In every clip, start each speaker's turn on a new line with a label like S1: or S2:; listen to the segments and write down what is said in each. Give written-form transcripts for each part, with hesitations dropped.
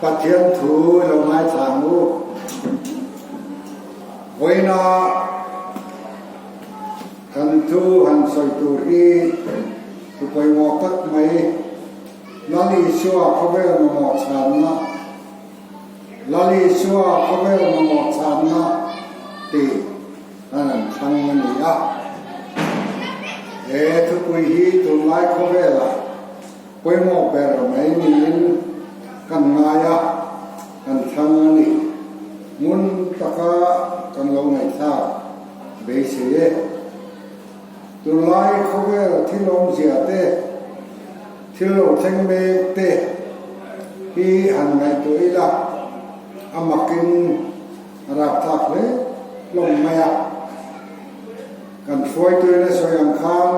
S1: Pathian thu i lo ngaithla ang u. Vawiina kan thu han sawi tur hi thu pawimawh tak mai, Lal Isua khawvel mamawh chhanna, Lal Isua khawvel mamawh chhanna tih an han thlang a ni a. He thupui hi tunlai khawvelah Pawimawh ber mai niin kan ngai a, kan thlang a ni. Ngun taka kan lo ngaihthlak beisei e. Tunlai khawvel thil awmzia te, thil lo thleng mek te hi han ngaihtuah ila, a makin a rapthlak hle hlawm mai a. Kan hruaituin a sawi ang khan,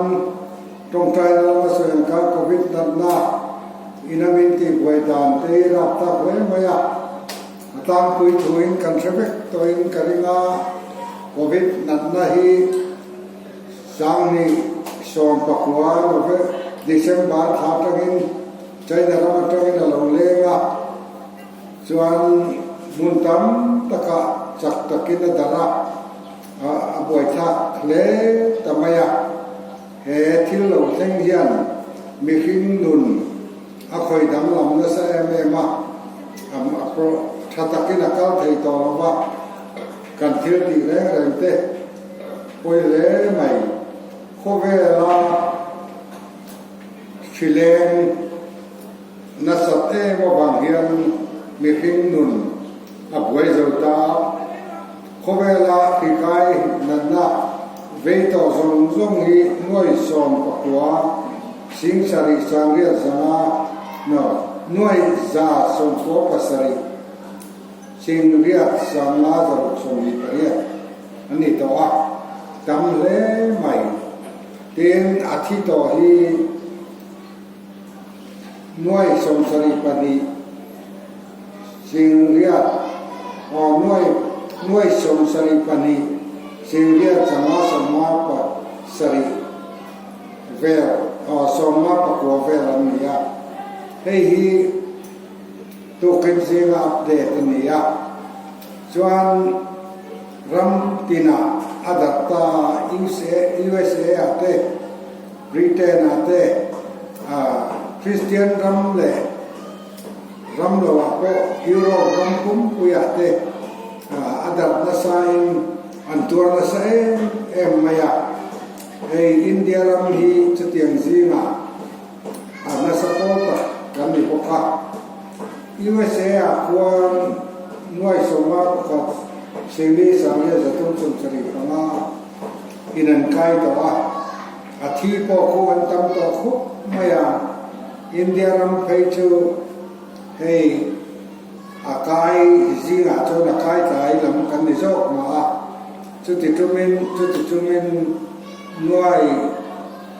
S1: tawngtaina lama sawi ang khan Covid natna ina min tihbuai dan te hi rap tak hle mai a. A tlangpui thuin kan hre vek tawhin ka ring a, Covid natna hi Sanghnih 19 Nove December thla atangin China ram atangin a lo leng a, chuan hmun tam takah chak takin a darh a. A buaithlak hle ta mai a, he thil lo thleng hian mihring nun a khawi danglam nasa em em a, a tha takin a kal thei tawh lo va, kan thil tih reng reng te pawi hle mai. Khawvela hrileng nasat em avang hian mihring nun a buai zo ta a. Khawvela hrikai natna vei tawh zawng zawng hi nuai 19 7 sangriat zanga no nuai 97 singriat 5 zaruk 28 an ni tawh a, tam hle mai. Tin, a thi tawh hi nuai 72 singriat aw nuai nuai 72 singriat 5 57 vel aw 59 vel an ni a, hei hi tukin zinga update a ni a, chuan ram tinah a darh ta USA ah te Britain ah te Christian ram leh ram lo ah pawh Europe ram pumpui ah te a darh nasa in an tuar nasa em em mai a. Hei India ram hi chutiang zingah a nasa pawl tak kan ni bawk a. USA ah khuan nuai 51 singli sangria 375 in an kai tawh a, a thi pawh khu an tam tawh khup mai a, India ram phei chu hei a kai zingah chuan a kai tlai lam kan ni zawk mah a, chuti tumin chuti chungin nuai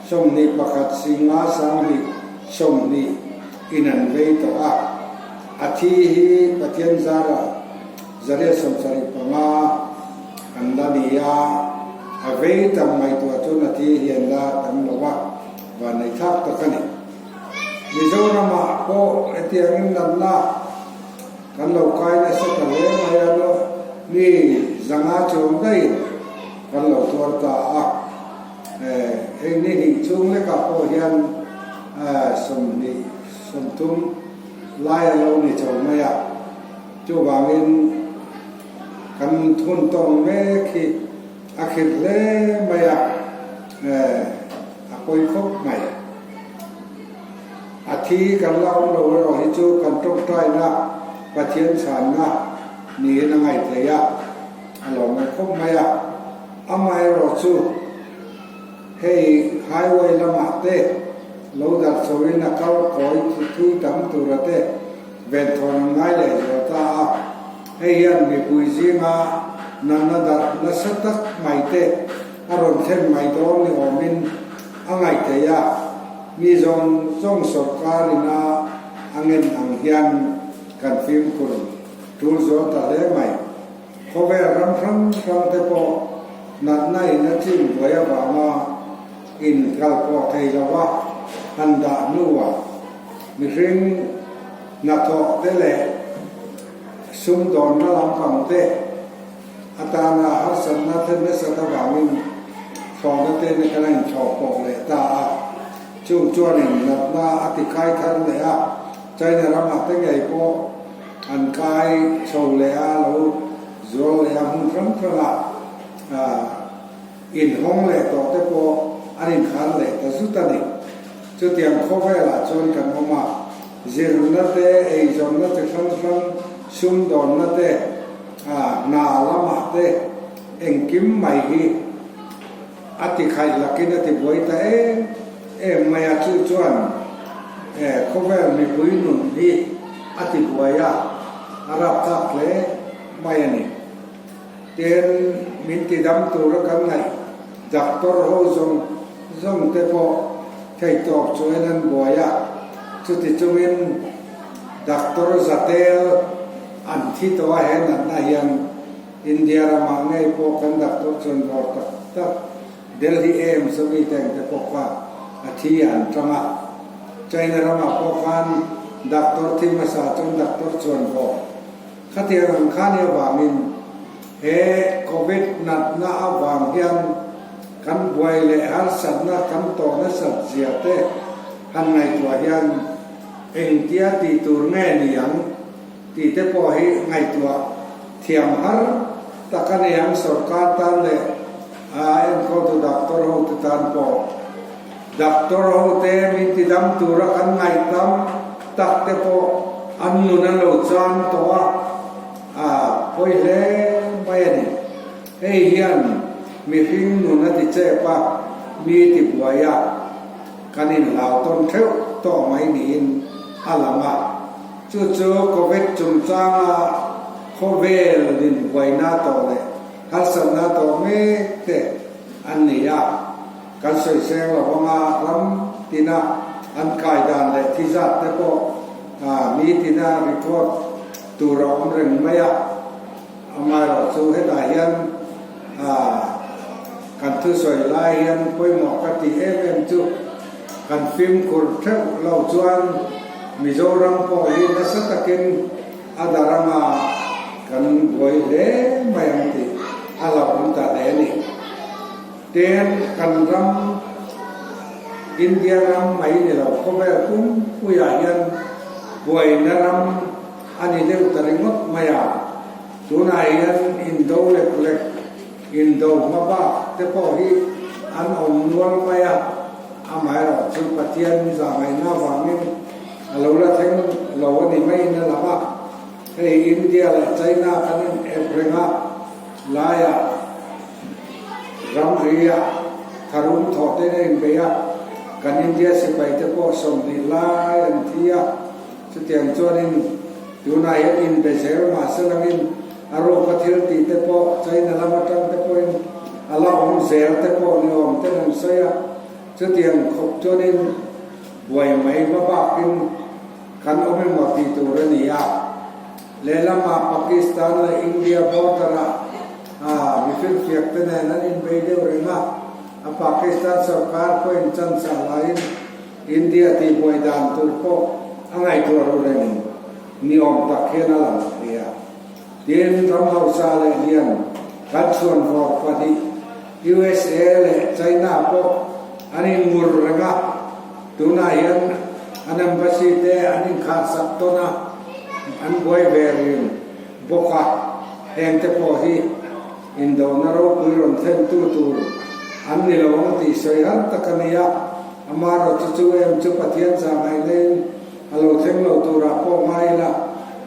S1: 21 singa 20 20 in an vei tawh a, a thi hi Pathian zarah 175 an la ni a, a vei tam ngaihtuah chuan a thi hi an la tam lo a, vanneih thlak tak a ni. Mizoramah pawh hetiangin natna kan lo kai nasa ta hle mai a, mi 500 chuang daihin kan lo tuar ta a, hei ni hnih chhung lekah pawh hian 20 30 lai a lo ni chho mai a. Chuvangin kan thun tawng mek hi a khirh hle mai a, a pawi khawp mai. A thi kan la awm lo erawh hi chu kan tawngtaina Pathian chhanna niin a ngaih theih a, a lawmawm khawp mai a. Amaherawh chu hei highway lamah te lo darh chhoin a kal kawi thui tam tura te, Venthawn an ngai leh zual ta a, hei hian mipui zinga natna darh nasa tak mai te a rawn thlen mai dawn ni awmin a ngaih theih a, mi zawng zawng sawrkar ina a ngen ang hian kan fimkhur tul zual ta hle mai. Khawvel ram hrang hrang te pawh natna in a chim buai avanga in kalpawh thei lova han dah hnuah mihring hnathawh te leh. Sumdawnna lampang te atana harsatna thlen nasat avangin thlawhna te na kan a inthlawh pawh leh ta a. Chung chuanin natna a ti kai thar leh a, China ramah te ngei pawh an kai chho leh a, lo zual leh a hmun hrang hrangah inhawng leh tawh te pawh an inkhar leh ta zut a ni. Chutiang khawvelah chuan kan awm a, zirna te, eizawnna chi hrang hrang, sumdawnna te, hna lamah te engkim mai hi a ti khaih lakin a ti buai ta em em mai a, chu chuan khawvel mipui nun hi a ti buai a, a rapthlak hle mai a ni. Tin, min ti dam tura kan ngaih doctor ho zawng zawng te pawh theihtawp chuan an buai a, chuti chungin doctor Zatel an thi tawh a he natna hian India ramah ngei pawh kan doctor chuan dawr tak tak Delhi AIIMS a mi te ang te pawh kha a thi a an tang a, China ramah pawh khan doctor thi hmasa chuan doctor chuan vawr Khatiang ang kha ni avangin he Covid natna avang hian kan buai leh harsatna kan tawh nasat zia te han ngaihtuah hian engtia tih tur nge ni ang tih te pawh hi ngaihtuah thiam har tak a ni ang sorkar tan leh a enkawltu doctor ho te tan pawh. Doctor ho te min ti dam tura kan ngaihtam tak te pawh an nun an lo chan tawh a, a pawi hle mai a ni. Hei hian mihring nun a ti chep a, mi ti buai a, kan inhlau tawn theuh tawh mai niin a lang a. Chu chu Covid chungchanga khawvel inbuaina tawh leh harsatna tawh mek te an ni a. Kan sawi seng lo anga ram tina an kai dan leh thi zat te pawh mi tina record tur a awm reng mai a. Amaherawh chu hetah hian kan thusawi lai hian pawimawh ka tih em em chu kan fimkhur theuh lo chuan Mizoram pawh hi nasa takin a daranga kan buai hle mai ang tih a hlauhawm ta hle a ni. Tin, kan ram, India ram mai ni lo, khawvel pumpuiah hian buaina ram a ni deuh ta ringawt mai a. Tunah hian indo lek lek, indo hma bak te pawh hi an awm nual mai a, amaherawh chu Pathian zahngaihna avangin a lo la thleng lo a ni maiin a lang a. Hei India leh China kan in ep reng a, laiah ramri-ah tharum thawh ten a inbei a, kan India sipai te pawh 20 lai an thi a, chutiang chuanin tunah hian inbe zel mahse langin a ruka thil tih te pawh China lam atang te pawhin a la awm zel te pawh ni awm ten an sawi a, chutiang khawp chuanin buai mai hma bakin Kan awm emaw tih tur a ni a, lehlamah Pakistan leh India border-ah mi firfiak te nen an inbei deuh reng a, a Pakistan sorkar pawhin chance ah laiin India tihbuai dan tur pawh a ngaihtuah ru reng ni awm tak hian a lang thei a. Tin, ram hausa leh lian kan chhuan vawr pahnih USA leh China pawh an inngur reng a, Tunah hian an embassy te an inkhar sak tawn a, an buai ve reng bawk a, heng te pawh hi indona ropui rawn thlentu tur an ni lo ang tih sawi har tak a ni a, amaherawhchu chu em chu Pathian zahngaihna-in a lo thleng lo turah pawh ngai ila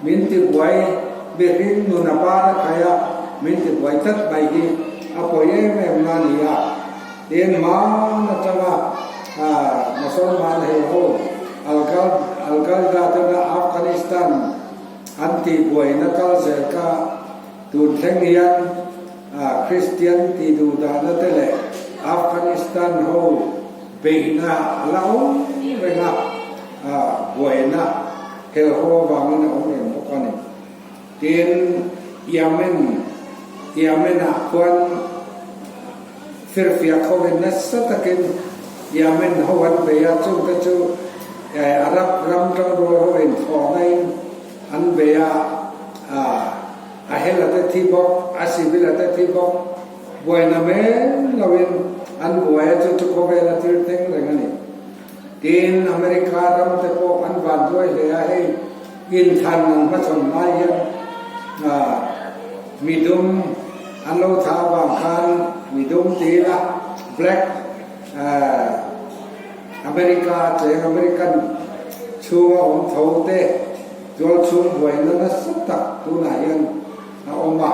S1: min ti buai mihring nun a par a khai a, min ti buai tlat mai hi a pawi em em na a ni a. Tin hmaan atanga Mosolman hel ho Al-Qaeda tena Afghanistan an tihbuaina kal zel kha tun thleng hian Kristian tih duh dahna te leh Afghanistan ho beihna a la awm reng a, buaina hel ho avangin a awm reng bawk a ni. Tin, Yemen, Yemen-ah khuan firfiak hovin nasa takin Yemen ho an bei a, chungte chu Arab ram tangrual hovin thlawhnain an bei a. A hel a te thi bawk, a civil a te thi bawk, buaina men loin an buai a chu chu khawvel a thil thleng reng a ni. Tin, America ram te pawh an vanduai hle a, hei inthlan an hmachhawn lai hian midum an lo thah avang khan midum ti ila black America cheng American chhunga awm tho te Tualchhung buaina nasa tak tunah hian a awm a,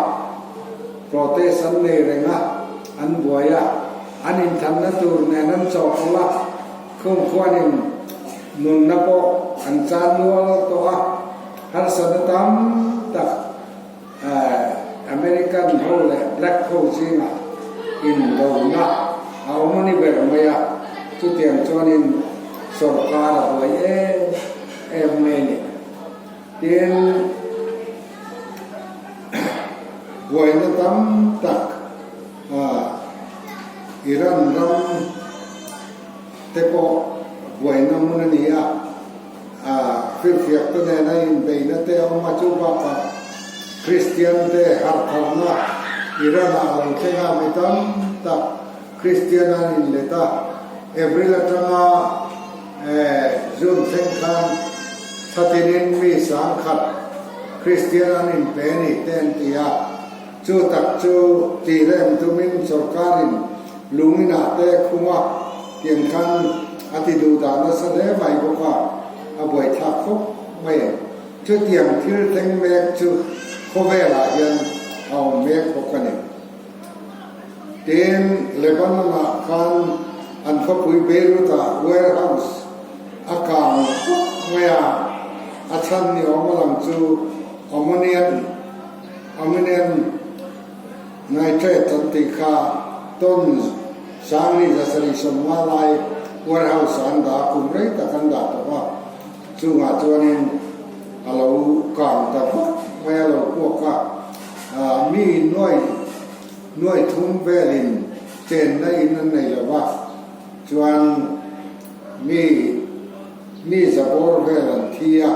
S1: protest an nei reng a, an buai a, an inthanna tur nen an chawhpawlh a, khung khuanin nunna pawh an chan nual tawh a, harsatna tam tak American ho leh Black ho zingah indona a awm a ni ber mai a, chutiang chuanin sorkar a buai em em mai a ni. Tin, buaina tam tak Iran ram te pawh buaina hmun a ni a. Firfiak te nena inbeihna te a awm a, chu bakah Kristian te harhtharna Iran ah a lo thleng a, mi tam tak Kristian an inlet a, April atanga June thleng khan thlatinin mi 10,000 Kristian an inpe a ni te an ti a, chu tak chu tih rem tumin sorkarin lung inah te khung a, tiang khan a ti duh dah nasa hle mai bawk a, a buaithlak khawp mai e. Chutiang thil thleng mek chu khawvelah hian a awm mek bawk a ni. Tin, Lebanon-ah khan an khawpui Beirut-ah warehouse a kang khawp mai a, a chhan ni awm a lang chu Ammonian Ammonian Nitrate an tih kha ton 1750 lai warehouse ah an dah a, kum rei tak an dah tawh a, chungah chuanin a lo kang ta vak mai a, lo puak a, mi nuai nuai thum velin chenna in an nei lo va, chuan mi mi zabawr vel an thi a.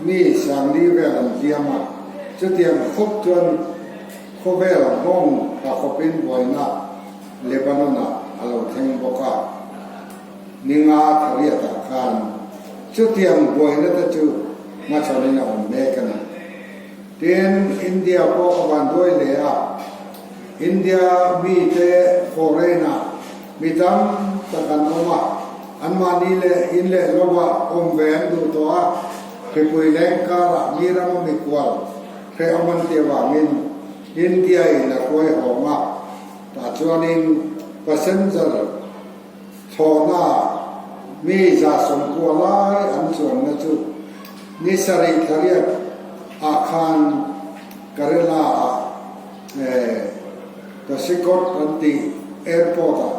S1: Mi sangli vel an hliam a, chutiang khawp chuan khawvel nghawng tha khawpin buaina Lebanon-ah a lo thleng bawk a. Ninga thariatah khan chutiang buaina te chu hmachhawnin a awm mek a ni. Tin, India pawh a vanduai hle a, India mite foreign-ah Mi tam tak an awm a, anmahni leh in leh lovah awm ve an duh tawh a, hripui leng karah mi rama mikual hrehawm an tih avangin India in a hruai hawng a, tah chuanin passenger thlawhna mi 190 lai an chuanna chu ni sarih thariat ah khan Kerala ah Kashyyyk an tih airport ah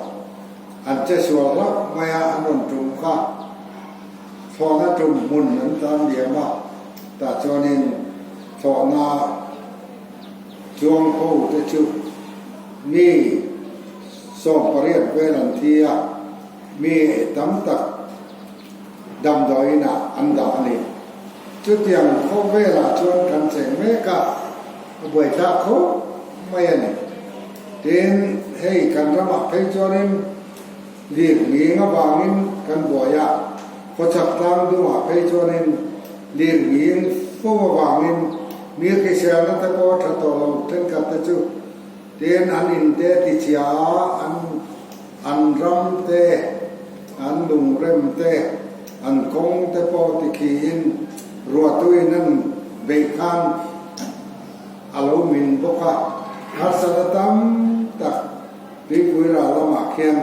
S1: an che sual hlauh mai a, an rawn tum kha thlawhna tum hmun an tan liam a, tah chuanin thlawhna chuang ho te chu mi 18 vel an thi a, mi tam tak damdawiin ah an dah a ni. Chutiang khawvelah chuan kan cheng mek a, a buaithlak khawp mai a ni. Tin, hei kan ramah phei chuanin lir nghing avangin kan buai a, khawchhak tlang dungah phei chuanin lir nghing fo avangin mi hriselna te pawh a tha tawh lo thenkhat te chu. Tin, an in te tichhia a, an an ram te, an lungrem te, an kawng te pawh tikhiin ruahtuin an beih khan a lo min bawk a, harsatna tam tak tuipui ral lamah khian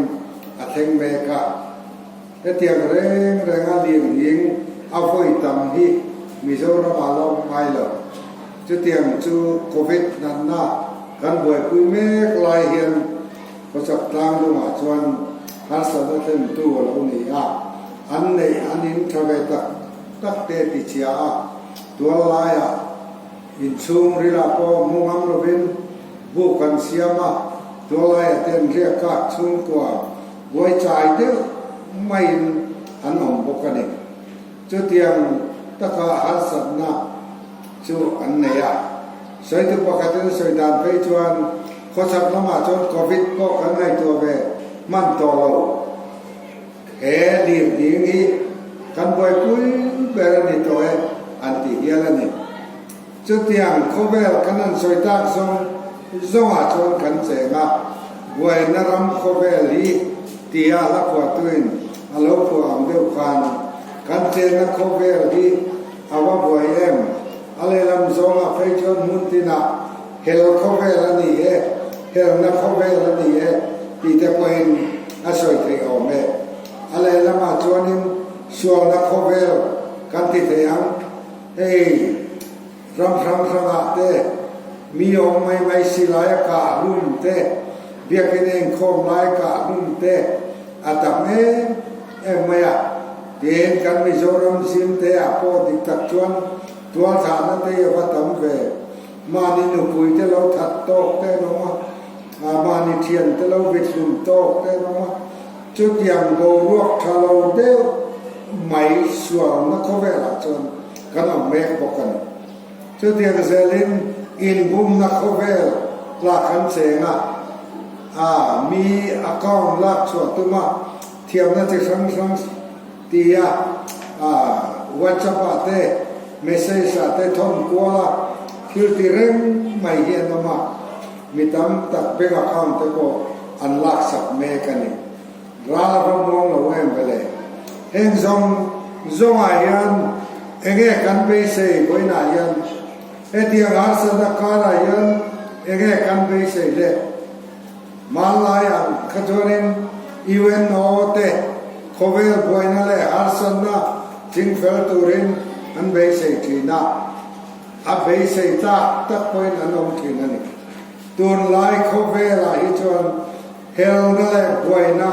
S1: a thleng mek a. Hetiang reng renga lirnghing a vawi tam hi Mizoramah la awm ngai lo. Chutiang chu Covid natna kan buaipui mek lai hian khawchhak tlang lungah chuan harsatna thlentu a lo ni a, an neih an in tha ve tak tak te ti chhia a, tual laiah inchhung rilah pawh hmu ngam lovin buk an siam a, tual laiah te an riak a, chhungkua buai chai deuh maiin an awm bawk a ni. Chutiang taka harsatna chu. Sawitu pakhatin sawi dan phei chuan khawchhak lamah chuan Covid pawh kan ngaihtuah ve hman tawh lo. He lirnghing hi kan buaipui ber a ni tawh e an ti hial a ni. Chutiang khawvel kan han sawi tak zawng zawngah chuan kan cheng a, buaina ram khawvel hi tia hla phuahtuin a lo phuah ang deuh khan kan chenna khawvel hi a va buai em? A lehlam zawngah phei chuan hmun tinah hel khawvel a ni e, helna khawvel a ni e tih te pawhin a sawi theih awm e. A lehlamah chuanin sualna khawvel kan ti thei ang. Hei ram hrang hrangah te mi awm mai mai si laia kah hlum te, biakin inkhawm lai kah hlum te a tam em em mai a. Tin, kan Mizoram zim te ah pawh dik tak chuan tualthahna te hi a va tam ve. Mahni nupui te lo that tawk te an awm a, mahni thian te lo vithlum tawk te an awm a. Chutiang boruak tha lo deuh mai sualna khawvelah chuan kan awm mek bawk a ni. Chutiang zelin inbumna khawvel lak kan cheng a, a mi account lak chhuah tuma thiamna chi hrang hrang tia a WhatsApp ah te message ah te thawn kual a thil ti reng mai hi an awm a. Mi tam tak bank account te pawh an laksak mek a ni. Ral a va muang lo em vele. Heng zawng zawngah hian enge kan beisei vawiinah hian hetiang harsatna karah hian enge kan beisei le? Hmanlai ang kha chuanin UNO te khawvel buaina leh harsatna chingfel turin an beisei thin a. A beisei tak tak pawhin an awm thin a ni. Tunlai khawvelah hi chuan helna leh buaina,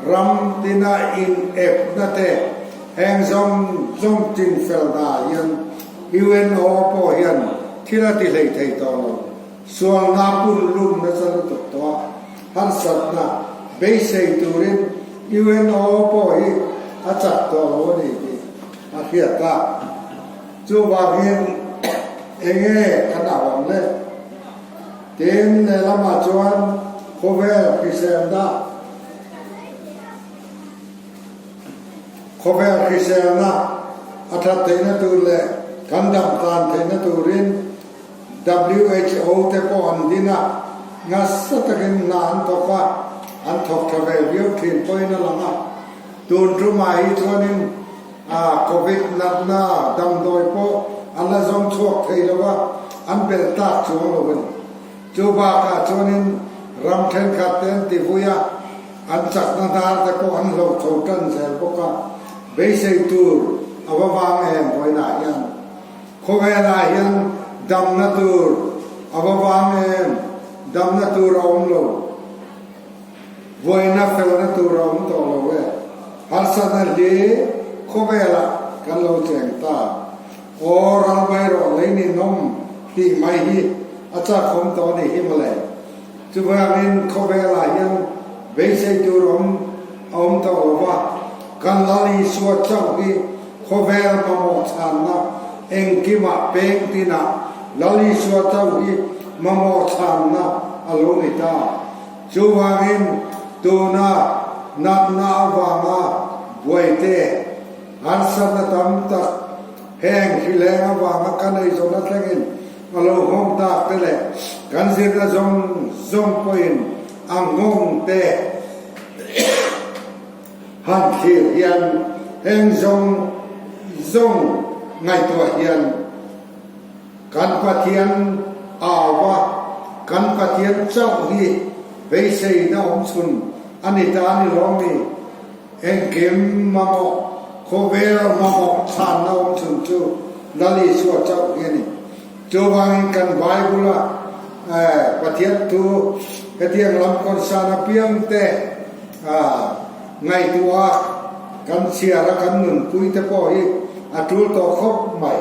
S1: ram tina inepna te heng zawng zawng chinfel hna hian UNO pawh hian thil a ti hlei thei tawh lo. Sualna pun lum nasa lutuk tawh a, harsatna beisei turin UNO pawh hi a chak tawh lo a ni tih a hriat a. Chuvangin enge kan au ang le? Tin, lehlamah chuan khawvel hriselna khawvel hriselna a that theihna tur leh kan dam tlan theihna turin WHO te pawh an din a, nasa takin hna an thawk a, an thawk tha ve viau thin pawhin a lang a. Tun tumah hi chuanin A Covid natna damdawi pawh an la zawng chhuak thei lo a, an belh tak chuang lo a ni. Chu bakah chuanin ram thenkhat te an ti vui a, an chakna hnar te pawh an hloh chho tan zel bawk a, beisei tur a va vang em vawiinah hian. Khawvelah hian damna tur a va vang em, damna tur a awm lo. Vawiina felna tur a awm tawh lo e. Harsatna hli khawvelah kan lo cheng ta. Aw ral mai rawh lei ninawm tih mai hi a chakawm tawh a nih hi mawle. Chuvangin khawvelah hian beisei tur awm a awm tawh lo va, kan Lal Isua chauh hi khawvel mamawh chhanna engkimah peng tinah Lal Isua chauh hi mamawh chhanna a lo ni ta. Chuvangin tuna natna avanga buaite harsatna tam tak heng hrileng avanga kan eizawn athlengin a lo nghawng tak te leh kan zirna zawng zawng pawhin a nghawng te han thlir hian heng zawng zawng ngaihtuah hian Kan Pathian au a, kan Pathian chauh hi beiseina awm chhun a ni ta a ni lawm mi? Engkim mamawh, khawvel mamawh chhanna awm chhun chu Lal Isua chauh hi a ni. Chuvangin kan Bible-a Pathian thu hetiang lam kawrsan apiang te ngaihtuah a kan chhiar a kan nunpui te pawh hi a tul tawh khawp mai.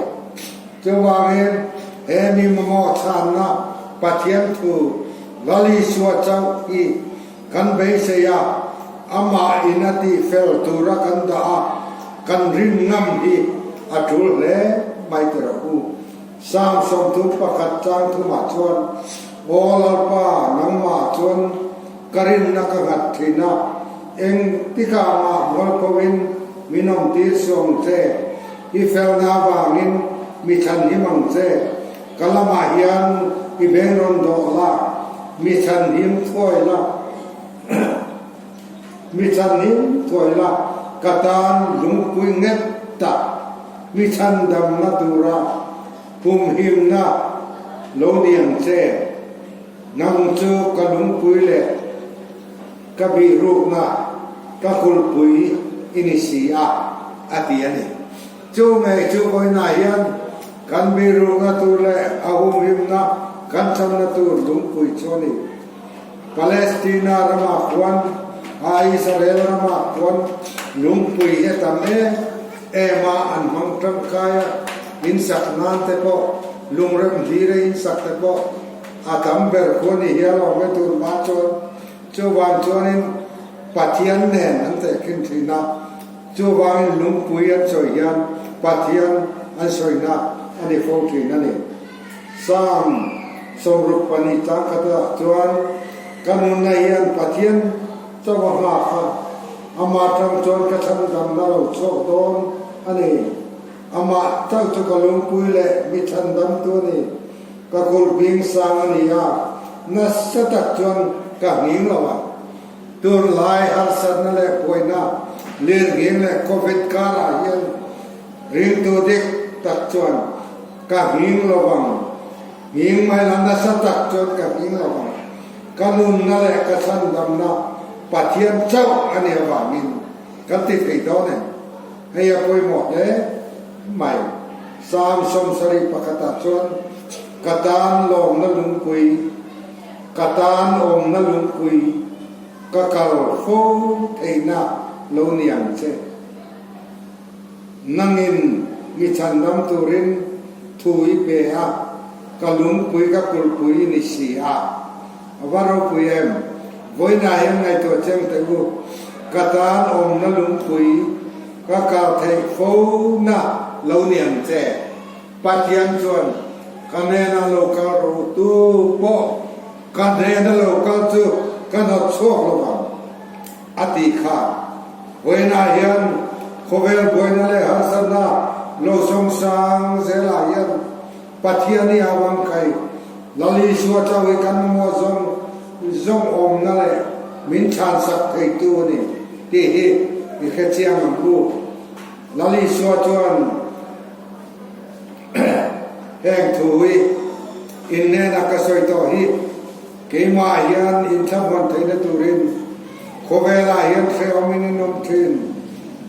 S1: Chuvangin, he mi mamawh chhanna Pathian thu Lal Isua chauh hi kan beisei a, amah in a tih fel tura kan dah a, kan rin ngam hi a tul hle mai ti rawh u. Psalm 31 chang thumah chuan, Aw Lalpa, nangmah chuan ka rinna ka nghat thin a, eng tikah mah mualphoin min awm tir suh ang che, i felna avangin mi chhanhim ang che, ka lamah hian i beng rawn dawh la, mi chhanhim thuai la. Mi chhanhim thuai la, ka tan lungpui nghet tak mi chhandamna tura humhimna lo ni ang che. Nang chu ka lungpui leh ka bihrukna ka kulhpui i ni si a, a ti a ni. Chu ngei chu vawiinah hian kan bihrukna tur leh a humhimna kan chhanna tur lungpui chu a ni. Palestina ramah khuan a Israel ramah khuan lungpui hi a tam em em a, an hmang tangkai a, in sak nan te pawh lungrem hlir a in sak te pawh a tam ber khu a ni hial awm e tun hma chuan chuvang chuanin Pathian nen an tehkhin thin a, chuvangin lungpui an sawi hian Pathian an sawina a ni fo thin a ni. Psalm 62 chang khatah chuan, Ka nunna hian Pathian chauh a nghak a, amah tang chuan ka chhandamna lo chhuak dawn a ni. Amah chauh chu ka lungpui leh mi chhandamtu a ni. Ka kulh bing sang a ni a, nasa tak chuan ka nghing lo ang. Tunlai harsatna leh buaina lirnghing leh Covid karah hian ringtu dik tak chuan Ka nghing lo vang. Nghing mai la nasa tak chuan ka nghing lo vang. Ka nunna leh ka chhandamna Pathian chauh a nih avangin kan ti thei dawn em? Hei a pawimawh hle mai. Psalm 71 ah chuan, Ka tan lawmna lungpui, ka tan awmna lungpui, ka kal fo theihna lo ni ang che. Nangin mi chhandam turin thu i pe a, ka lungpui ka kulhpui i ni si a. A va ropui em? Vawiinah hian ngaihtuah chiang teh u, ka tan awmna lungpui ka kal theih fo na lo ni ang che. Pathian chuan ka hnena lo kal rawh u, tu pawh ka hnena lo kal chu ka hnawt chhuak lo vang. A ti kha. Vawiinah hian khawvel buaina leh harsatna lo sawngsang zelah hian Pathian i avang kai Lal Isua chauh hi kan mamawh zawng zawng awmna leh min chhansak theitu a ni tih hi i hrechiang ang u. Lal Isua chuan heng thu hi innena ka sawi tawh hi Keimah hian inthlamuan theihna turin khawvelah hian hrehawmin in awm thin.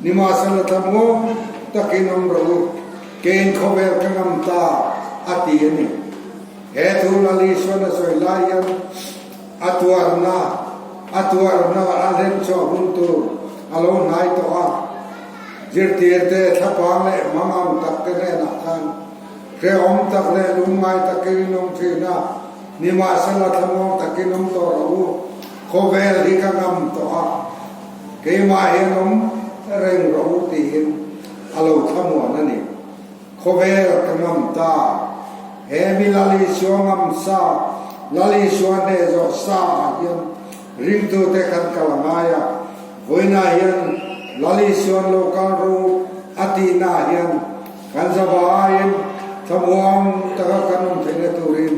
S1: Nimahsela thlamuang takin awm rawh u, keiin khawvel ka ngam ta, a ti a ni. He thu Lal Isuan a sawi lai hian a tuarna, a tuarna a hlenchhuah hun tur a lo hnai tawh a. Zirtirte thlapang leh mangang takte hnenah khan hrehawm tak leh lungngai takin in awm thin a. Nimahsela thlamuang takin awm tawh rawh u, khawvel hi ka ngam tawh a, keimah hian awm reng rawh u tiin a lo thlamuan a ni. Khawvel ka ngam ta, he mi Lal Isua ngam sa, Lal Isua hneh zawh sa ah hian ringtute kan kal a ngai a, vawiinah hian Lal Isua'n lo kal ru a tihnaah hian Kan zavaiin thlamuang taka kan awm theihna turin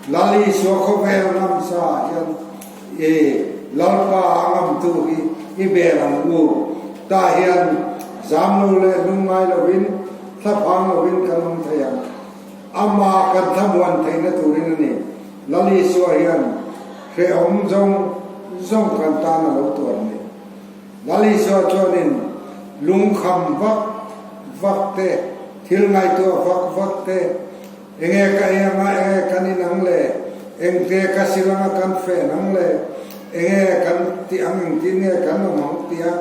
S1: Lal Isua khawvel ngamsa ah hian i Lalpa a ngamtu hi i bel ang u. Tah hian zam lo leh lungngai lovin thlaphang lovin kan awm thei ang. Amah kan thlamuan theihna turin a ni. Lal Isua hian hrehawm zawng zawng kan tan a lo tuar ni. Lal Isua chuanin lungkham vak vak te, thil ngaihtuah vak vak te, enge ka ei anga enge kan in ang le, engte ka sil anga kan fen ang le, enge kan tih ang engtin nge kan awm ang tia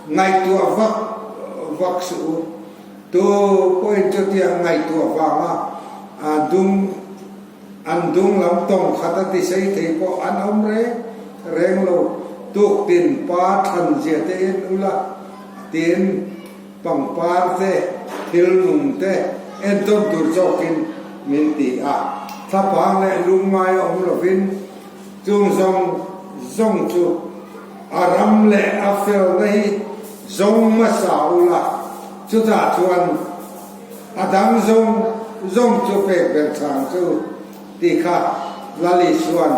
S1: ngaihtuah vak vak suh u. Tu pawhin chutiang ngaihtuah vanga dung An dung lam tawng khat a ti sei thei pawh an awm reng reng lo. Tuktin pa than zia te in ula tin pangpar te, thil nung te entawn tur zawkin. min ti a. Thlaphang leh lungngai a awm lovin chung zawng zawng chu a ram leh a felna hi zawng hmasa ula, chutah chuan a dang zawng zawng chu pek belh chang chu tih kha Lal Isua'n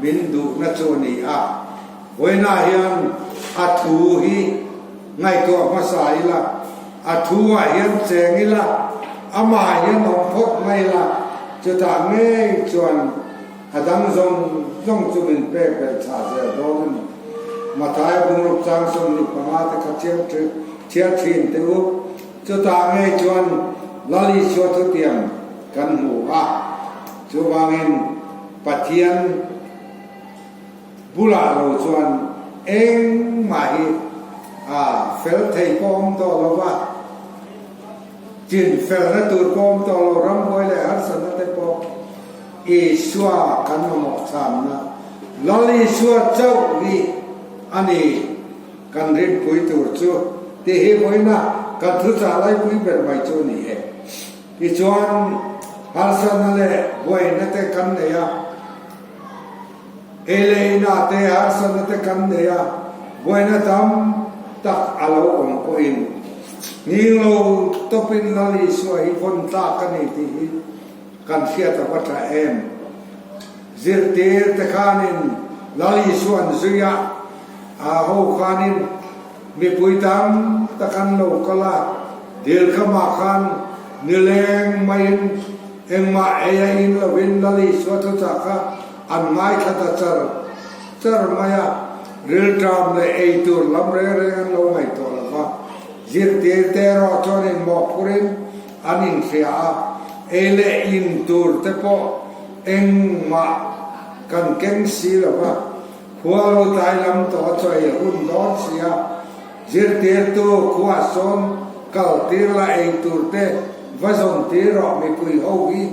S1: min duhna chu a ni a. Vawiinah hian a thu hi ngaihtuah hmasa ila, a thu ah hian cheng ila, amah hian awm phawt mai ila, chutah ngei chuan a dang zawng zawng chu min pek belh chhah zel dawn a ni. Mathaia bungruk chang 25 te kha chhiar thin teh u, chutah ngei chuan Lal Isua thutiang kan hmu a, chuvangin Pathian, Bulah lo chuan engmah hi a fel thei pawh awm tawh lo va, chin felna tur pawh awm tawh lo, rambuai leh harsatna te pawh Isua kan mamawh chhanna Lal Isua chauh hi a ni kan rinpui tur chu tih hi vawiina kan thuchah laipui ber mai chu a ni e. Tichuan harsatna leh buaina te kan nei a. Ei leh inah te harsatna te kan nei a, buaina tam tak a lo awm pawhin nghing lo tawpin Lal Isua hi vawn tlak a ni tih hi kan hriat a va tha em. Zirtir te khanin Lal Isua an zui a, a ho khanin mipui tam tak an lo kal a, dilkamah khan nileng maiin Engmah ei a in lovin Lal Isua thuchah kha an ngaithla ta char char mai a, rilṭam leh ei tur lam reng reng an lo ngaihtuah lo va. Zirtir te erawh chuan inmawhphurin an inhria a, ei leh in tur te pawh engmah kan keng si lo va, khua lo tlai lam tawh a chawi a hun dawn si a, Zirtirtu khua sawn kal tir la ei tur te va zawn tir rawh mipui ho hi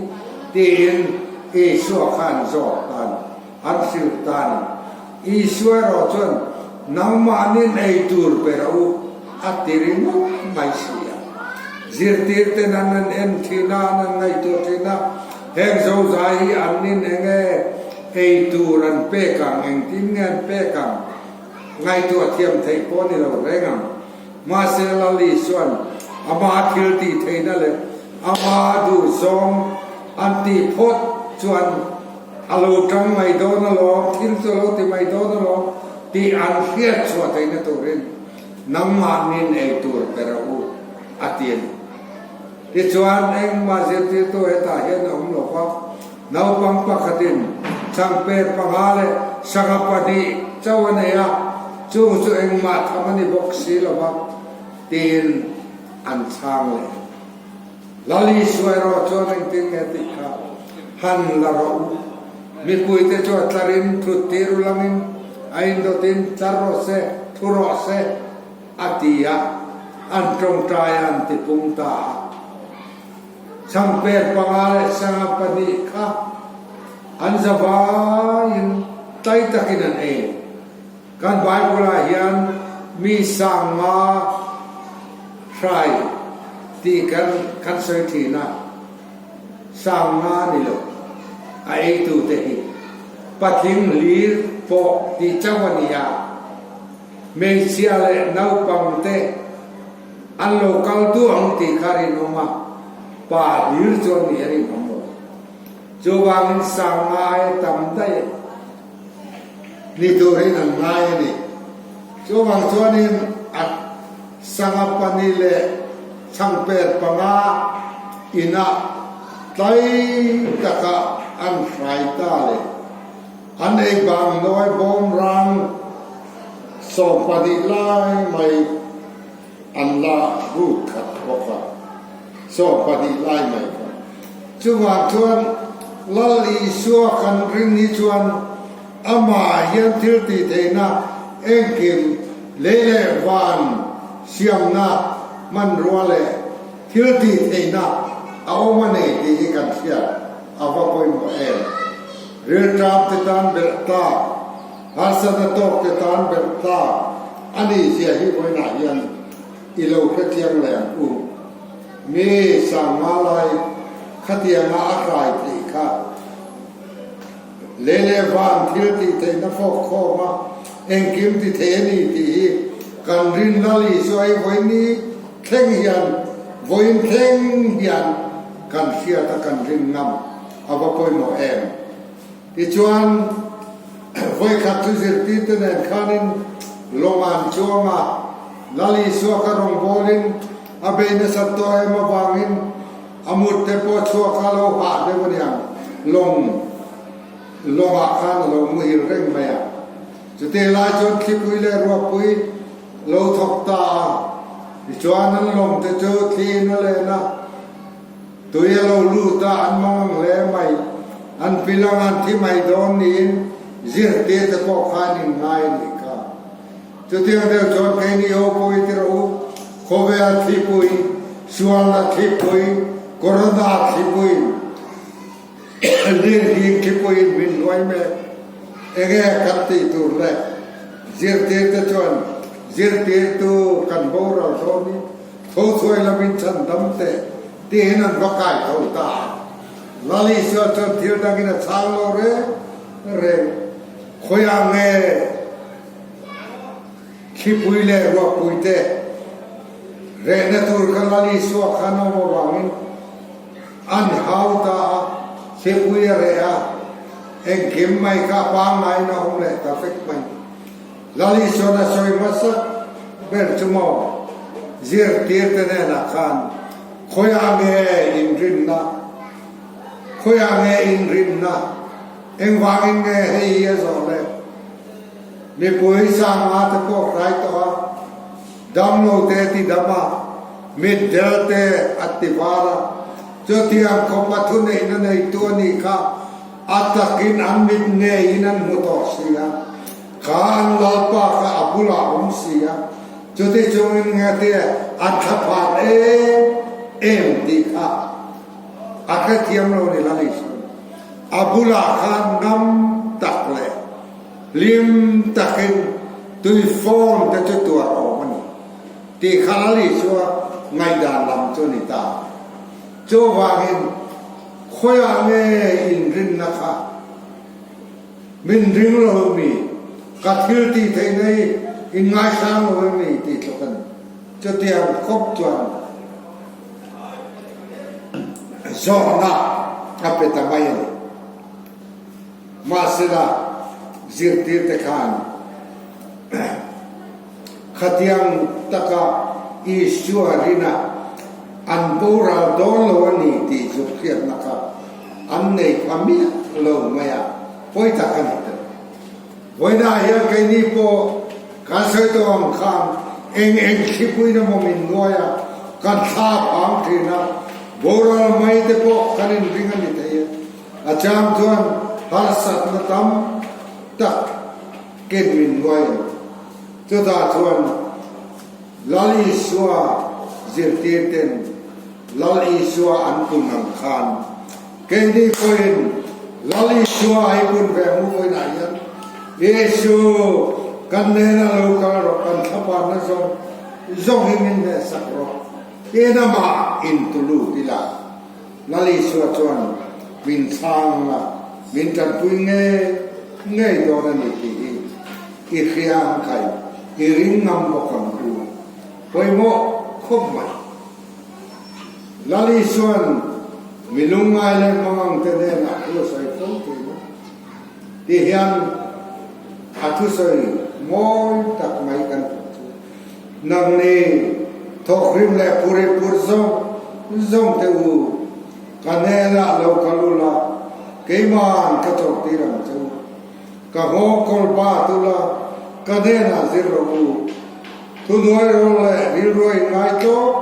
S1: tiin Isua khan zawk tan an hrilh ta ni. Isua erawh chuan nangmahnin ei tur pe rawh u a ti ringawt mai si a. Zirtirten an an en thin a, an an ngaihtuah thin a, heng zozai hi an nin eng nge ei tur an pek ang, engtin nge an pek ang? Ngaihtuah thiam theih pawh ni lo reng ang. Mahse Lali chuan ama thil tih theihna leh ama duhzawng an tih phawt chuan a lo tang mai dawn alawm, thil chu a lo ti mai dawn alawm tih an hriat chhuah theihna turin nangmahnin ei tur pe rawh u a ti a ni. Tichuan engmah zirtirtu hetah hian a awm lo va. Naupang pakhatin changper panga leh sangha pahnih chauh a nei a, chung chu engmah tham a ni bawk si lo va, tiin an chhang leh. Lal Isua erawh chuan engtin nge tih kha han la rawh u. Mipuite chu a tlarin thut tir u langin a indawtin tlar rawh se, thu rawh se a ti a, an tawngtai a an tipung ta a. Changper panga leh sangha pahnih kha an zavaiin tlai takin an ei. Kan Bible-ah hian mi sanga hrai tih kan kan sawi thin a, sanga ni lo, a eitute hi patling hlir pawh tih chauh a ni a, hmeichhia leh naupangte, An lo kal duh ang tih kha rinawm a, pa hlir chuan ni a rinawm lo. Chuvangin sangai tam daih ni turin an ngai a ni. Chuvang chuanin a sanga pahnih leh chhangper panga inah tlai taka an hrai ta leh an ei bang nawi bawm rang 12 lai mai An la rut khat bawk a, 12 lai mai kha. Chuvang chuan Lal Isua kan ring hi chuan amah hian thil tih theihna engkim lei leh van siamna hmanrua leh thil tih theihna a awm a nei tih hi kan hriat a va pawimawh em. Rilṭam te tan belh tlak. Harsatna tawk te tan belh tlak a nih zia hi vawiinah hian i lo hre chiang leh ang u. Mi sangma lai Khatianga a hrai theih kha lei leh van thil tih theihna fawk khawm a, engkim ti thei a ni tih hi kan rin Lal Isua hi vawiin thleng hian vawiin thleng hian kan hriat a kan rin ngam a va pawimawh em? Tichuan vawikhat chu zirtirte nen khanin lawng an chuang a, Lal Isua kha rawngbawlin a bei nasat tawh em avangin A mut te pawh chhuak kha lo hah deuh a niang, lawng lawngah khan a lo muhil reng mai a. Chutih lai chuan thlipui leh ruahpui lo thawk ta a, tichuan an lawng te chu thliin a len a, tui a lo lut a, an mang ang hle mai. An pil ang an thi mai dawn niin zirtir te pawh khan inngai a nih kha. Chutiang deuh chuan keini ho pawh i ti rawh u, khawvel thlipui, sualna thlipui, corona thlipui, lirhing thlipuiin min hnuai mek. Enge kan tih tur le? Zirtirte chuan zirtirtu kan boral dawn i tho chhuai lamin chhan dam teh tiin an va kai tho ta a. Lal Isua chuan thil dangin a chhang lo reng reng. Khawiah nge? Thlipui leh ruahpui te rehna tur kha Lal Isua khan a awm avangin an hau ta a, thlipui a reh a, engkim mai kha a pangngaiin a awm leh ta vek mai. Lal Isua'n a sawi hmasa ber chu maw zirtirte hnenah khan khawiah nge inrinna, khawiah nge inrinna, engvangin nge hei hi a zawh le? Mipui sanga te pawh hrai tawh a, damlo te ti dam a, mitdel te a ti var a, chutiang khawpa thuneihna neitu a nih kha a takin an mit ngeiin an hmu tawh si a, kha an lalpa kha a bulah a awm si a, chuti chungin nge te an thlaphan em em tih kha a hrethiam lo ni Lalisua. A bulah khan ngam tak leh Hlim takin tui fawn te chu tuar awm a ni tih kha Lal Isua ngaihdan lam chu a ni ta. Chuvangin khawiah nge inrinna kha min ring lo mi, ka thil tih theihna hi in ngaisang lo em ni tih tluk a ni. Chutiang khawp chuan zawhna a pe ta mai a ni. Mahsela, zirtirte khan khatiang taka Isua rina an boral dawn lo a ni tih chu hriatna kha an nei pha miah lo mai a, pawi tak a ni tel. Vawiinah hian keini pawh kan sawi tawh ang khan eng eng thlipuina maw min nuai a, kan thla phang thin a, boral mai te pawh kan inring a ni thei e. A chang chuan harsatna tam tak ken min nuai ang. Chutah chuan Lal Isua zirtir ten Lal Isua an pun ang khan keini pawhin Lal Isua hi pun ve hmu vawiinah hian Isu kan hnenah lo kal rawh, kan thlapanna zawng zawng hi min hnehsak rawh, tiin amah intulut ila. Lal Isua chuan min chhang a, min tanpui ngei ngei dawn a ni tih hi i hria ang khai, i ring ngam bawk ang u. Pawimawh khawp mai. Lal Isua'n mi lungngai leh mangang te hnenah thu a sawi fo thin a, ti hian a thusawi mawi tak mai kan hmuh chu. Nangni thawkrim leh phuri phur zawng zawng te u, ka hnenah lo kal ula, keima'n ka chawrhtir ang che u. Ka nghawng kawl bat ula, ka hnenah zir rawh u. Thuhnuai rawl leh rilruai inngaitawk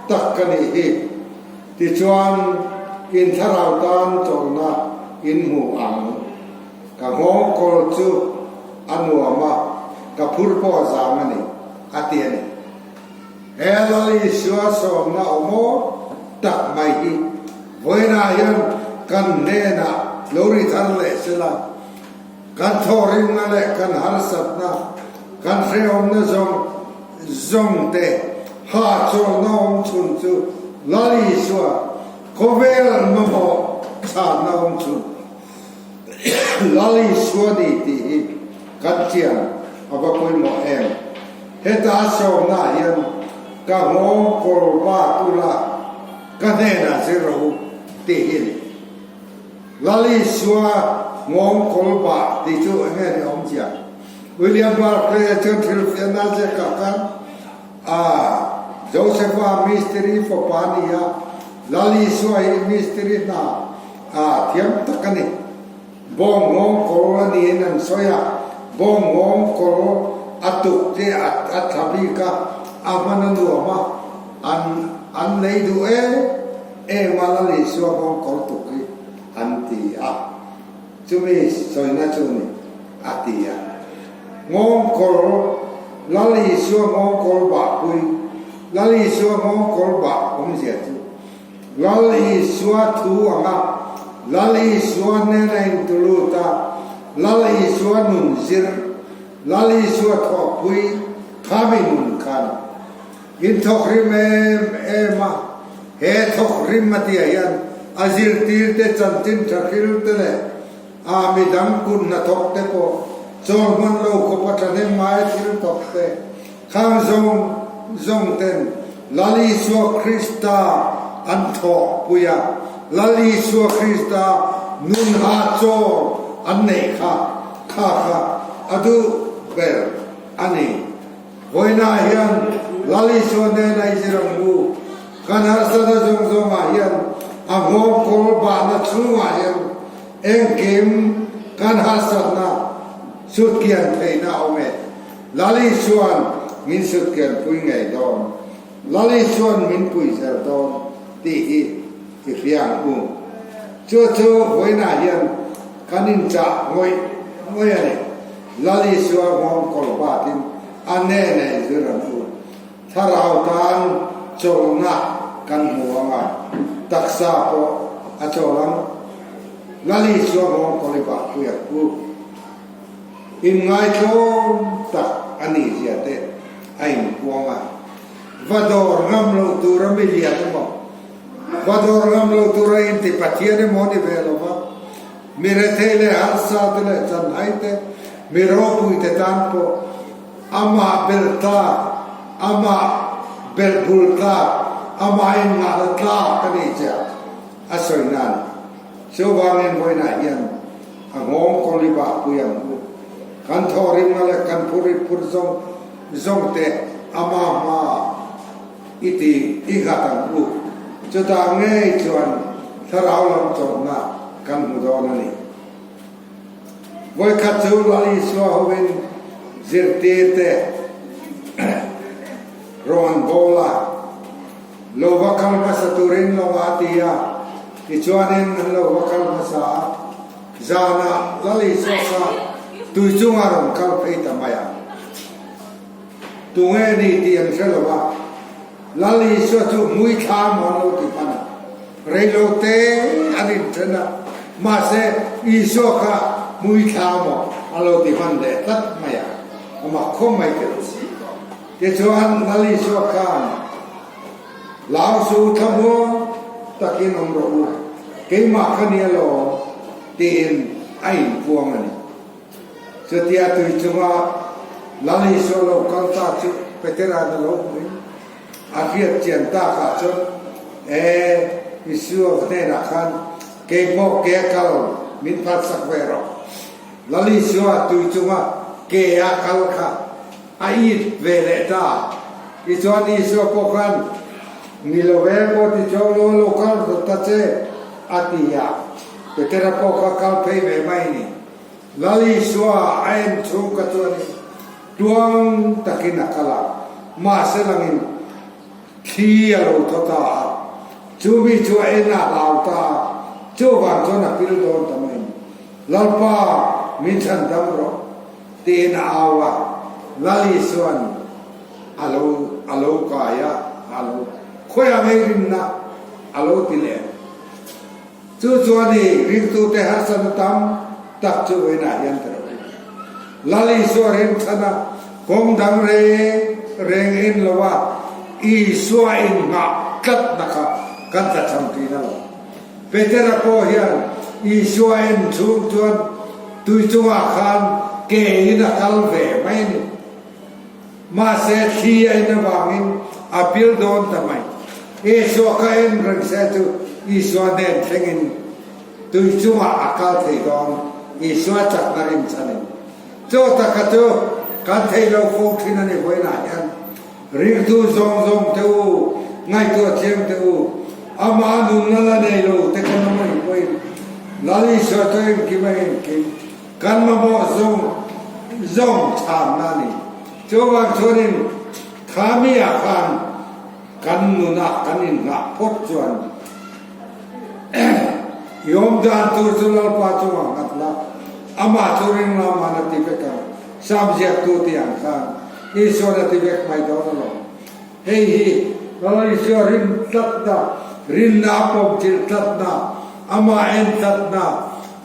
S1: tak ka nih hi. Tichuan, in thlarau tan chawlhna in hmu ang. Ka nghawng kawl chu a nuam a, ka phur pawh a zang a ni, a ti a ni. He Lal Isua sawmna awmaw tak mai hi vawiinah hian kan hnenah lo ri thar leh sela, kan thawhrimna leh kan harsatna, kan hrehawmna zawng zawng te hahchawlhna awm chhun chu Lal Isua. Khawvel mamawh chhanna awm chu Lal Isua ni tih hi kan chian a va pawimawh em. Heta a sawmnaah hian ka nghawng kawr bat ula ka hnenah zir rawh u tih hi a ni. Lal Isua nghawng kawl bah tih chu eng nge ni awmzia? William Barclay-a chuan thilfiahna a ziakah khan a Joseph-a mistiri fapa a ni a, Lal Isua hi mistiri hna a thiam tak a ni. Bawng nghawng kawl a niin an sawi a, bawng nghawng kawl a tuk te a tha bik a, a hman a nuam a, an an lei duh em em a Lal Isua nghawng kawl tuk hi an ti a. Chumi sawina chu ni a ti a. Nghawngkawl, Lal Isua nghawngkawl bahpui, Lal Isua nghawngkawl bah awmzia chu Lal Isua thu anga Lal Isua hnena intulut a, Lal Isua nun zir, Lal Isua thawhpui khami nun khan in thawk rim em em a, he thawk rim a tihah hian a zirtirte chanchin tha hril te leh a midang kut hnathawk te pawh chawl hman lo khawpa thahnem ngai thil thawk te khang zawng zawng ten Lal Isua Krista an thawhpui a, Lal Isua Krista nun hahchawl an neih kha kha kha a duh ber a ni. Vawiinah hian Lal Isua hnena i zir ang u. Kan harsatna zawng zawngah hian a nghawng kawl bahna chhungah hian engkim kan harsatna sutkian theihna a awm e. Lal Isua'n min sutkianpui ngei dawn, Lal Isua'n min pui zel dawn tih hi i hria ang u. Chu chu vawiinah hian kan inchah ngawih ngawih a ni. Lal Isua nghawng kawl batin a hnenah i zir ang u. Thlarau tan chawlhna kan hmu ang a, taksa pawh a chawl ang. Lal Isua nghawng kawl i bahpui ang u. Inngaithlawm tak a nih zia te a inpuang a. Va dawr ngam loh tura mi lian emaw, va dawr ngam loh tura inti Pathian emaw ni ve lo va, mi rethei leh harsa te leh chanhai te, mi ropui te tan pawh amah belh tlak, amah belh bul tlak, amah innghahna tlak a nih zia a sawi nan. Chuvangin vawiinah hian a nghawng kawl i bahpui ang u. Kan thawhrimna leh kan phurrit phur zawng zawng te ama hma i ti i nghat ang u. Chutah ngei chuan thlarau lam chawlhna kan hmu dawn a ni. Vawikhat chu Lal Isua hovin zirtir te rawn bawl a. Lo va kal hmasa turin lo a ti a, tichuanin an lo va kal hmasa a. Zanah Lal Isua kha tui chungah rawn kal phei ta mai a. Tunge ni tih an hre lo va, Lal Isua chu hmui thla maw an lo ti hman a. Reilo te an inthen a, mahse Isua kha hmui thla maw a lo ti hman leh tlat mai a, a mak khawm mai kher. Tichuan, Lal Isua khan, Lau su thlamuang takin awm rawh u, keimah kha nia lawm, tiin a inpuang a ni. Chutia tui chunga Lal Isua lo kal ta chu Petera'n a lo hmuin a hriat chian takah chuan, E, Isua hnenah khan keipawh ke a kal min phatsak ve rawh. Lal Isua tui chunga ke a kal kha A it ve leh ta. Tichuan Isua pawh khan, Ni lo ve pawh ti chuang lo, lo kal rawh ta che, a ti a. Petera pawh kha kal phei ve mai ni. Lal Isua a en chhung kha chuanin tuang takin a kal a, mahse langin thli a lo thaw ta a. Chu mi chu a en a hlau ta a, chuvang chuan a pil dawn ta mai ni. Lalpa, min chhan dam rawh. Tiin a au a, Lali chuan a lo a lo kai a, a lo khawiah ngei rinna a lo ti leh. Chu chuan i ringtute harsatna tam tak chu vawiinah hian ka lo ring. Lali chu a rinchhan a, kawng dang reng reng en lo a, Isua innghah tlatna kha kan tlachham ṭin a lo. Petera pawh hian Isua en chhung chuan tui chungah khan ke in a kal ve mai a ni. Mahse thli a en avangin a pil dawn ta mai. Isua kha en reng se chu Isua hnen thlengin tui chungah a kal thei dawn, Isua chakna rinchhanin. Chaw taka chu kan thei lo fo thin a ni vawiinah hian. Ringtu zawng zawng te u, ngaihtuah thiam te u, amah nunna la nei lo te kan awm anih pawhin Lal Isua chu engkim a engkim kan mamawh zawng zawng chhanna a ni. Chuvang chuanin kha mi ah khan kan nunah kan inngah phawt chuan i awm dan tur chu Lalpa chungah nghat la, amah chu ring la man a ti vek ang, Sam ziaktu tih ang khan. Isuan a ti vek mai dawn alawm. Hei hi Lal Isua rin tlatna, rinna a pawm thil tlatna, amah en tlatna,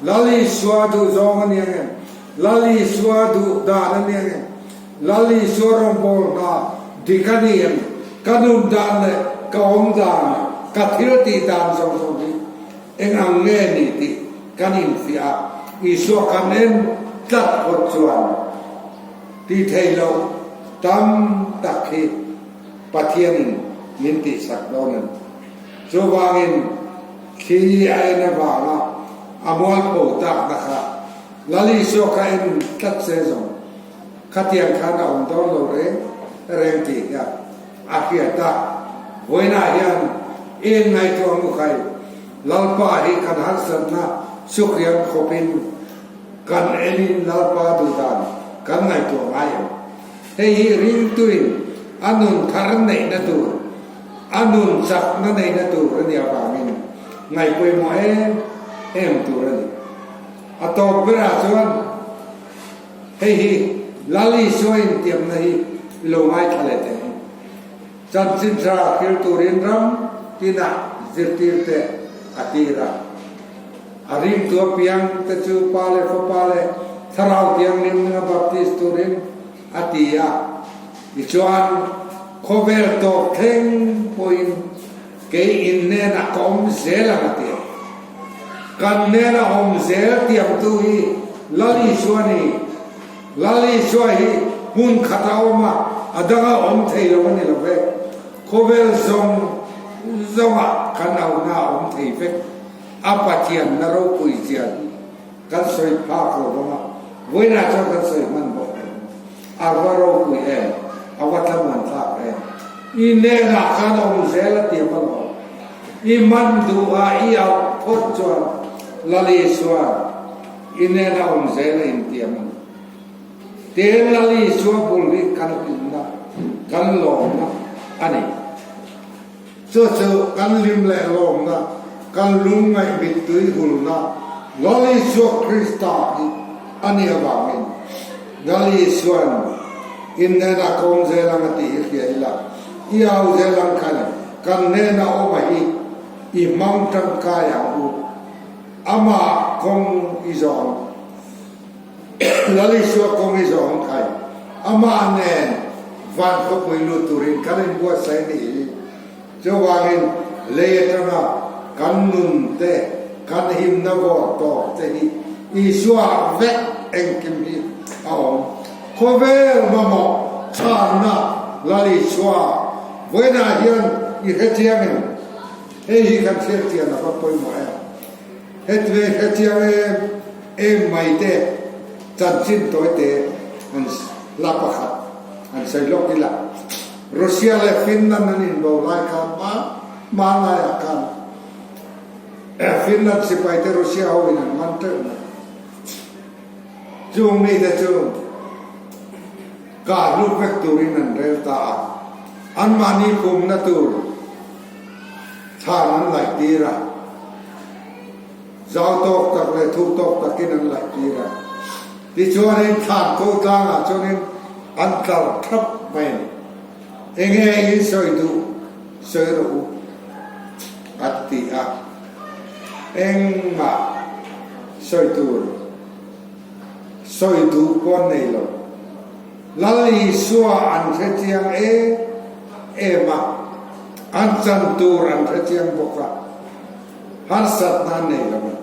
S1: Lal Isua duhzawng a ni ang em? Lal Isua duh dan a ni ang em? Lal Isua rawngbâwl hna dik a ni em? Ka nun dan leh ka awm dan, ka thil tih dan zawng zawng hi eng ang nge ni tih kan infiah a, Isua kan en tlat phawt chuan Tih theih loh tam tak hi Pathianin min tihsak dawn a ni. Chuvangin thli a en avanga a mualpho takna kha Lal Isua kha en tlat se zawng khatiang khan a awm dawn lo reng reng tih hian a hriat a. Vawiinah hian eng ngaihtuah ang u khai, Lalpa hi kan harsatna sukriam khawpin Kan enin Lalpa duhdan kan ngaihtuah ngai em? Hei hi ringtuin a nun thar neihna tur, a nun chakna neihna tur a nih avangin ngaihpawimawh em em tur a ni. A tawp berah chuan hei hi Lal Isua intiamna hi i lo ngaithla leh teh ang. Chanchin tha thil turin ram tinah zirtirte a tir a. A ringtu apiang te chu Pa leh Fapa leh Thlarau Thianghlim a baptis turin a ti a. Tichuan, khawvel tawp thleng pawhin kei in hnenah ka awm zel ang a ti a. Kan hnena awm zel tiamtu hi Lal Isua ni. Lal Isua hi hmun khat a awm a, a dang a awm thei lo a ni lo ve. Khawvel zawng zawngah kan auhna a awm thei vek. A Pathianna ropui zia hi kan sawi phak lo vang a, vawiinah chuan kan sawi hman bawk lo. A va ropui em? A va thlamuan thlak em? I hnenah khan a awm zel a ti alawm. I man duh a, i auh phawt chuan Lal Isua I nena awm zel a intiam a ni. Tin, Lal Isua bul hi kan hlimna, kan lawmna a ni. Chu chu kan hlim leh lawmna, kan lungngaih mittui hulna Lal Isua Krista hi a nih avangin Lal Isua'n in hnenah ka awm zel ang a tih hi hria ila, i au zel ang kha ni, kan hnena awm a hi i hmang tangkai ang u. Amah kawng i zawng, Lal Isua kawng i zawng thai. Amah nen van khawpui lut turin kan inbuatsaih nih hi. Chuvangin lei atanga kan nun te, kan himna vawr tawk te hi Isua vek engkim hi a awm. Khawvel mamawh chhanna Lal Isua vawiinah hian i hrechiang em? Hei hi kan hriat chian a va pawimawh em? Heti ve hre chiang em em mai te chanchin tawi te an la pakhat an sawi lawk ila. Russia leh Finland an inbo lai khan hma hma laiah khan Finland sipai te Russia ho in an man teuh mai. Chung mite chu kah lut vek turin an rel ta a, anmahni pumna tur Thlan an laih tir a, zau tawk tak leh thuk tawk takin an laih tir a. Tichuanin thlan ko tlangah chuanin an tlar thap mai a ni. Enge in sawi duh sawi rawh u a ti a, engmah sawi tur sawi duh pawh an nei lo. Lal Isua an hre chiang em em a, an chan tur an hre chiang bawk a. Harsatna an nei lo a.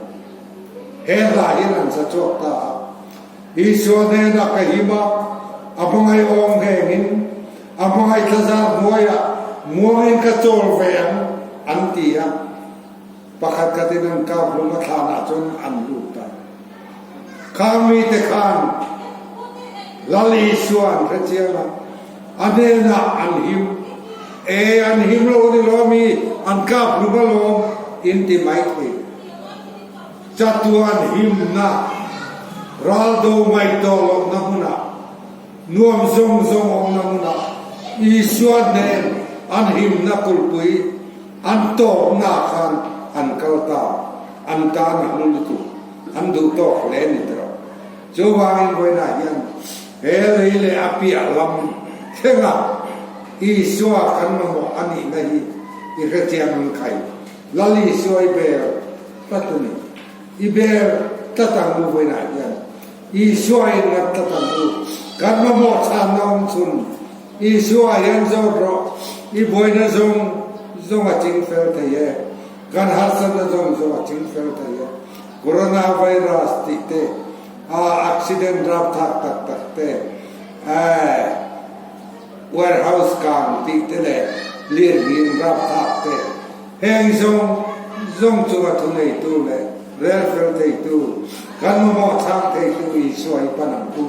S1: He hla hian an sa chhuak ta a. Isua hnenah ka him a, a hmangaih awm nghengin, a hmangaih thlazar hnuaiah muangin ka chawl ve ang, an ti a. Pakhat khatin an kap hlum a thlanah chuan an lut ta. Khang mite khan Lal Isua an hre chiang a, a hnenah an him. E, an him lo ni lo mi, an kap hlum alawm, in ti mai thei. Chatuan himna, ral do ngaih tawh lohna hmunah, nuam zawng zawng awmna hmunah Isua hnen an himna kulhpui an tawpna khan an kal ta, an tan a hlu lutuk, an duh tawk hle ni tawh. Chuvangin vawiinah hian he lei leh a piah lam thlenga Isua kan mamawh a nihna hi i hrechiang ang khai. Lal Isua i ber tlat a ni. I ber tlat ang u vawiinah hian. Isua in ngat tlat ang u. Kan mamawh chhanna awm chhun Isua hian zawt rawh. I buaina zawng zawng a ching fel thei e. Kan harsatna zawng zawng a ching fel thei e. Coronavirus tih te, a accident rapthlak tak tak te, warehouse kang tih te leh lirnghing rapthlak te, Heng zawng zawng chunga thuneitu leh rel fel theitu, kan mamawh chhang theitu Isua hi pan ang u.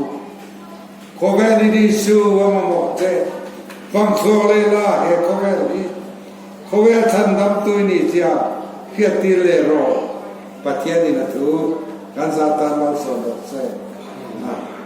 S1: Khawvel in Isu a mamawh che, fang chhuak leh la he khawvel hi khawvel chhandamtu i nih zia hriattir leh rawh. Pathianin a thu kan zah tan malsawm rawh che. Amen.